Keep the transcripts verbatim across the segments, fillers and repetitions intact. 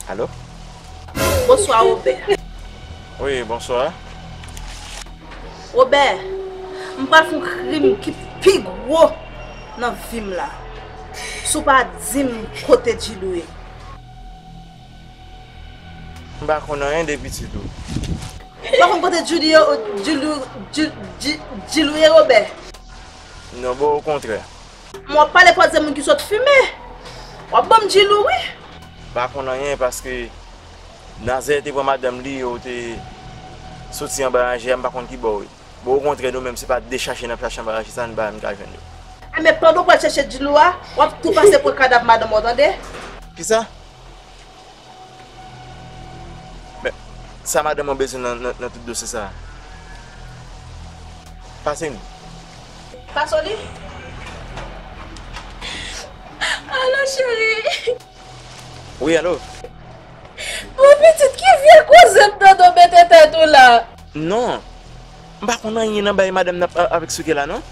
Alo? Bonswa, Wobè. Wi, bonswa. Wobè, m pral fè yon krim ki pi gwo nan vi m la. Si w pa di m kote Djilou ye. M pa konn anyen de pitit ou. Ou pa konn kote Djilou ye, Djilou, Djil-, Djil-, Djilou ye, Wobè? Non, bon, okontrè. M w ap pale pòze moun ki sot fimen. W ap ban m Djilou, wi. M pa konn anyen paske Nazè te pran madanm li, yo te soti anba raje a, m pa konn ki bò w ye. Bon, okontrè, nou menm, se pa de chache n ap chache anba raje sa, n pa menm ka jwenn yo. Enben, pandan w pral chèche Djilou a, w ap tou pase pran kadav madanm ou, tande? Kisa? Men, sa madanm ou bezwen nan, nan, nan tout dosye sa a? Pase m. Pase w li? Alo, cheri. Wi, alo. Bon, pitit, ki vye koze m tande w mete tèt ou la? Non. M pa konn anyen nan bagay madanm nan ap, ap eksplike la, non.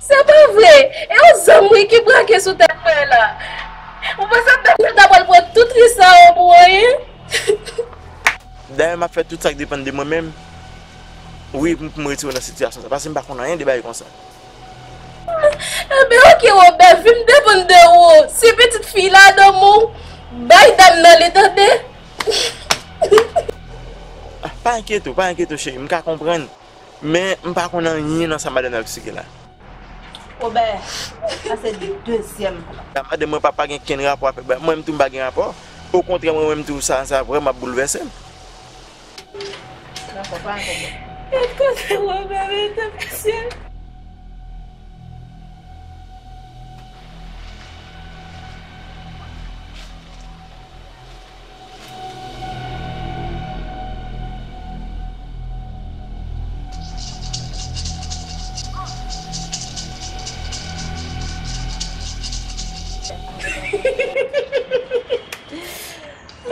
Se pa vre. E yon zam, wi, ki brake sou tèt mwen la. Ou panse m ta pral pran tout risk sa yo pou anyen? Dayè, m ap fè tout sa k depann de mwen menm. Wi, pou m, pou m retire w nan sitiyasyon sa. Paske m pa konn anyen de bagay konsa. Enben, oke, Wobè, vi m depann de ou. Si pitit fi la nan men w, bay dam nan li, tande? Ah, pa enkyete w, pa enkyete w, cheri. M ka konprann. Men, m pa konn anyen nan sa madanm nan eksplike la. Wobè, sa se dezyèm fwa. Madanm mwen pa, pa gen kenn rapò avèk bagay. Mwen menm tou, m pa gen rapò. Okontrè, mwen menm tou, sa, sa vrèman ap boulvèse m. Dakò, pa gen pwoblèm. Gad kote Wobè mete m, mesye.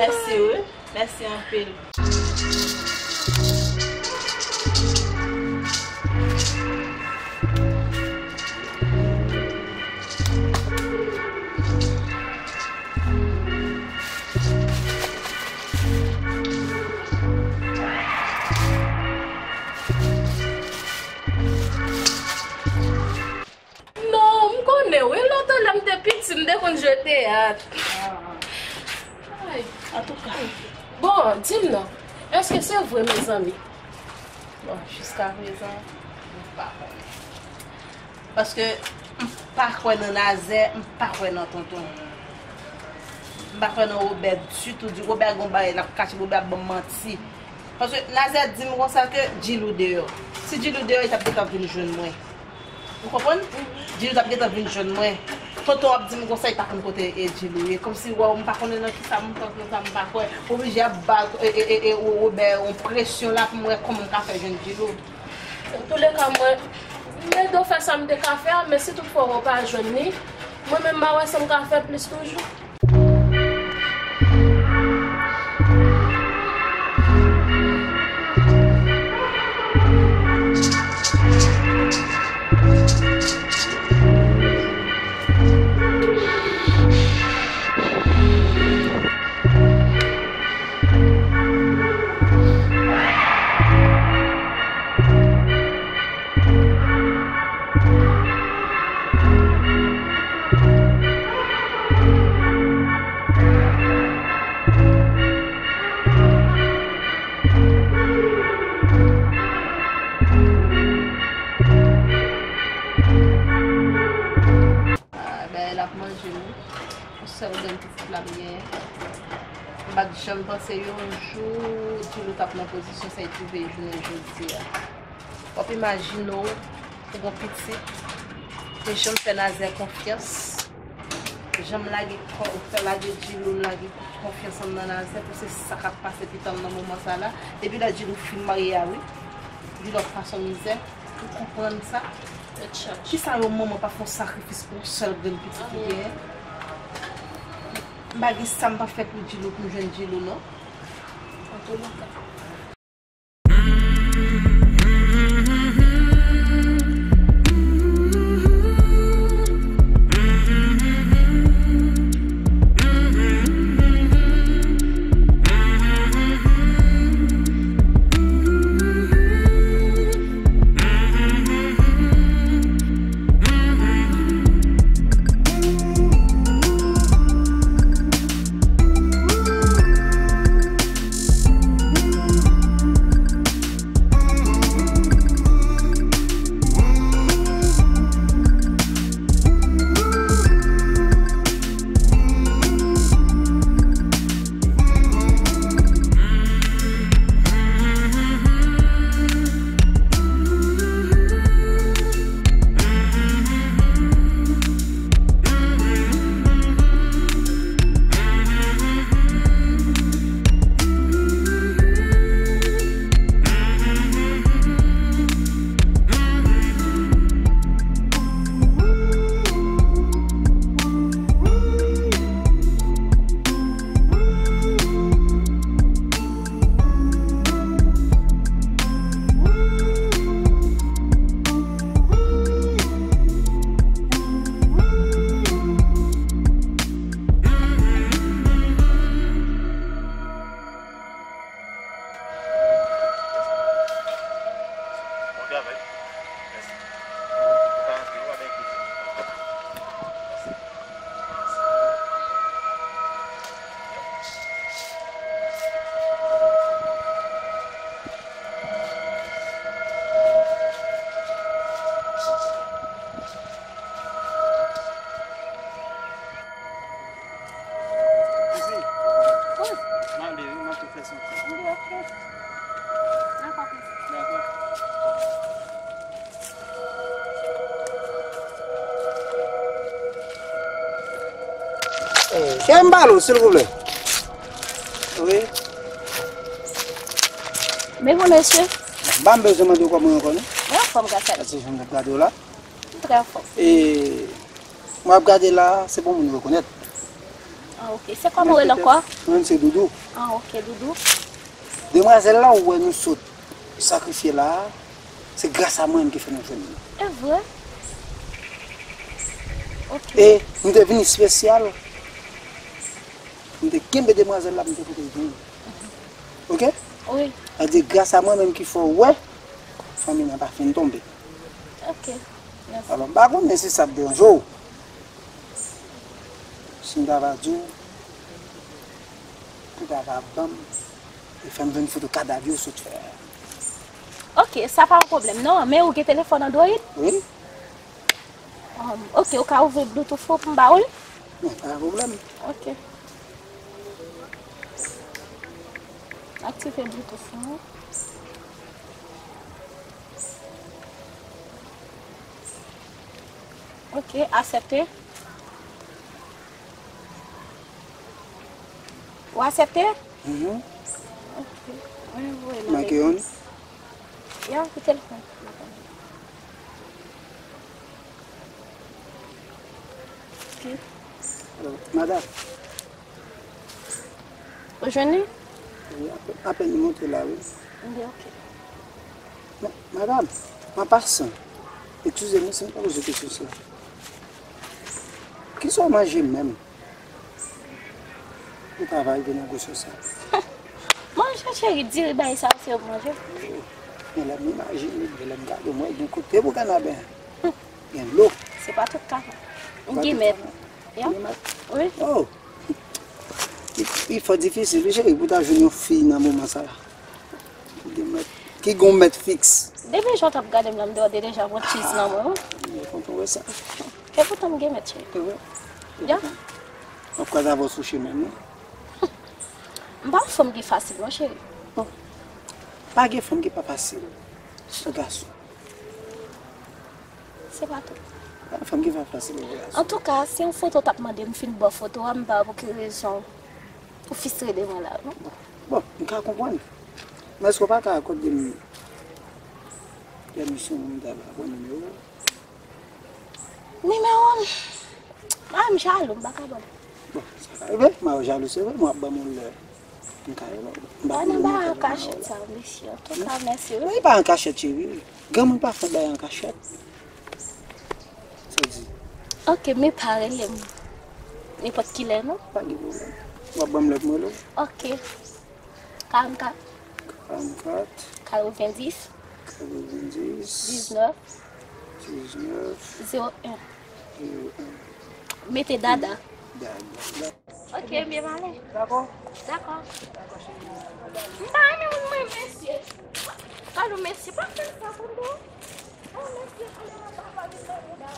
Mèsi, wi. Mèsi anpil. Non, m konnen, wi, lontan lè m te piti, m te konn jwe teyat. Ay. Antouka. Bon, di m non, èske se vre, mezanmi? Bon, jiskaprezan, m pa konnen. Paske m pa kwè nan Nazè, m pa kwè nan Tonton. M pa kwè nan Wobè ditou, di Wobè gon bagay l ap kache, Wobè ap ban m manti. Paske Nazè di m konsa ke Djilou deyò. Si Djilou deyò, li t ap gentan vin jwenn mwen. Ou konprann? Djilou t ap gentan vin jwenn mwen. Toto ap di m konsa, li pa konn kote e Djilou ye. Kòmsi, waw, m pa konnen nan kisa m tòt, nan sa m pa kwè. Oblije ap ba e, e, e, e, Robert yon presyon la pou m wè kòman m ka fè jwenn Djilou. Antouleka, mwen, m ede w fè sa m te ka fè a, men si toutfwa w pa jwenn li, mwen menm, m pa wè sa m ka fè plis toujou. Ah, bagay la ap manje m wi. Yon sèl grenn pitit la m genyen. M pa t janm panse yon jou Djilou t ap nan pozisyon sa l twouve jounen jodi a. W ap imajine w, ou gon pitit, te janm fè Nazè konfyans, janm lage kò, fè lage Djilou, m lage konfyans an nan Nazè, pou se sa k ap pase pitit an m nan moman sa la. Depi lè Djilou fin marye a, wi, Djilou ap pase yon mizè, ou konprann sa? Tèt chaje. Kisa yon manman pa fè yon sakrifis pou yon sèl grenn pitit li genyen? M pa gen sa m pa fè pou Djilou, pou m jwenn Djilou, non. Antouleka. Bon travay. Mèsi. Ou ka antre, ou pa bay koze. Mèsi. Fifi, m ale wi, m ap tou fè son ti. Dakò, dakò. Cheri, m pale w, silvouplè. Wi. Men bon, mesye. Ba m bezwen mande w kòman w ye ankò, non? Mwen anfòm, gras a Dye. Èske jan m t ap gade w la? M trè anfòm. E, mwen ap gade la, se bon moun rekonèt. Ah, ok. Se kòman w rele ankò? Mwen menm se Doudou. Ah, ok, Doudou. Demwazèl la ou wè nou sot sakrifye la a, se gras a mwen menm ki fè nou jwenn li. E vre? Ok. E nou te vin espesyal. M te kenbe demwazèl la, m te pote l vini. Ok? Wi. Sa di gras a mwen menm ki fè w wè fanmi nan pa fin tonbe. Ok. Mèsi. Alò, m pa konnen si sa ap deranje w. Si m ta va di w, ou ta va ban m, e fè m jwenn foto kadav yo sot fè a. Ok, sa pa yon pwoblèm non, men ou gen telefòn Android? Wi. Um, ok, ou ka ouvri Bluetooth ou pou m ba ou l? Non, pa gen pwoblèm. Ok. Aktive Bluetooth ou. Ok, aksepte. Ou aksepte? Mhm. Ok. Mwen voye l avèk. Manke youn? Ya, kite l fè. Ok. Alò, madanm. Ou jwenn li? Wi, apèn, apèn li monte la, wi. Li ok. Men, madanm, an pasan, eskize mwen si m ta poze kesyon sa. Kisa w manje menm? Ou travay vin nan gwosè sa. Manje cheri, diri bay sa se yo manje. Men lè m imajine, men lè m gade, mwen gen kote pou kanaben. Gen dlo. Se pa tout ka. M gen mèt. Ya? Gen mèt? Wi. Oh. Li, li fò difisil, wi, cheri, pou ta jwenn yon fi nan moman sa la. Gen mèt. Ki gon mèt fiks. Depi jan w t ap gade m la, m te wè w te deja pran tchiz nan mwen, wi. Mwen kontan wè sa. E poutan m gen mèt, cheri. E vre? Ya? M ap kwaze avè w sou chemen, non? M pa yon fanm ki fasil, non, cheri. Bon. Pa gen fanm ki pa fasil. Sou gason. Se pa tout. Pa gen fanm ki pa fasil, sou gason. Antouka, se yon foto w t ap mande m, m fin ba w foto a, m pa wè pou ki rezon ou fistre de mwen la, non? Bon, m ka konprann. Men èske w pa ka akòde m pèmisyon pou m ta ba w nimewo w? Nimewo m? Ah, m jalou, m pa ka ba w. Bon, sa ka rive, m a jalou, se vre, mwen ap ban m yon lè. M ka rele w. M pa nan bagay an kachèt sa, mesye. Antouka, mèsi, wi. Non, e pa an kachèt, cheri. Granmoun pa fè bagay an kachèt. Sa w di? Ok, men pa rele m nenpòt kilè, non? Pa gen pwoblèm. W ap ban m lè pou m rele w? Ok. Karannkat. Karannkat. Katrevenndis. Katrevenndis. Diznèf. Diznèf. Zewo en. Zewo en. Mete dada. Dada. Ok, byen pale. Dakò. Dakò. M pa renmen moun mwen, mesye. Alò, mesye, pa fè sa pou nou. Oh, mesye, ale nan papa, vin nan bouda.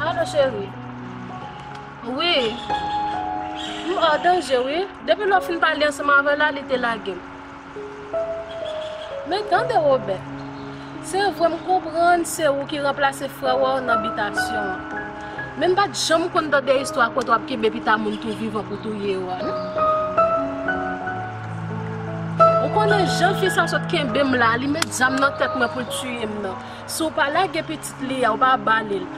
Alo, cheri. Wi. M an danje, wi. Depi lè w fin pale ansanm avè l la, li te lage m. Men tande, Wobè. Se vre, m konprann se ou ki ranplase frè w nan bitasyon an. Men m pa t janm konn tande istwa kote w ap kenbe pita moun tou vivan pou touye yo a, non. Ou konnen jan fi sa sot kenbe m la, li met zam nan tèt mwen pou l tiye m nan. Si w pa lage pitit li a, w pa bale l,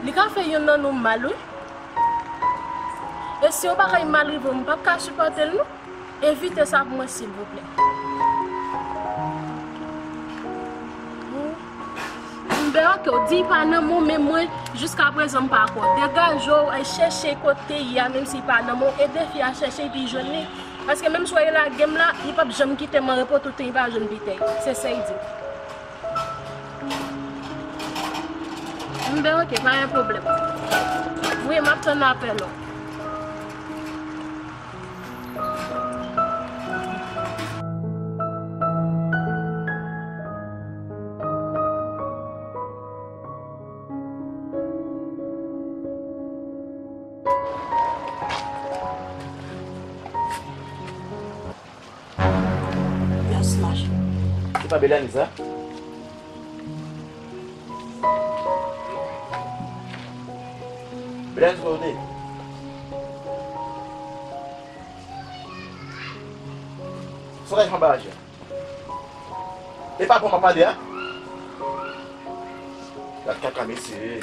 li ka fè yonn nan nou mal, wi. E si yon bagay mal rive w, m p ap ka sipòte l, non. Evite sa pou mwen, silvouplè. M bè, oke, w di l pa nan men w, men mwen, jiskaprezan, m pa kwè. Degaje w, al chèche kote te ye a, menm si l pa nan men w, ede fi a chèche epi jwenn li. Paske menm si w wè yo lage m la, li p ap janm kite m an repo toutan li pa jwenn pitèy. Se sa l di. M byen, oke, pa gen pwoblèm. Wi, m ap tann apèl ou. Yes, mache. Se pa Belani sa? Belani, kote w te? Sa w fè anba aje a? E pa pou m ap pale a? Gad kaka mesye.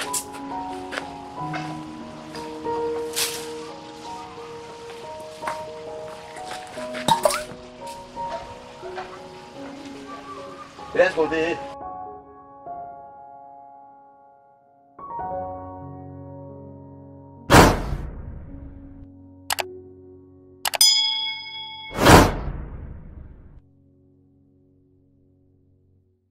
Belèz kote?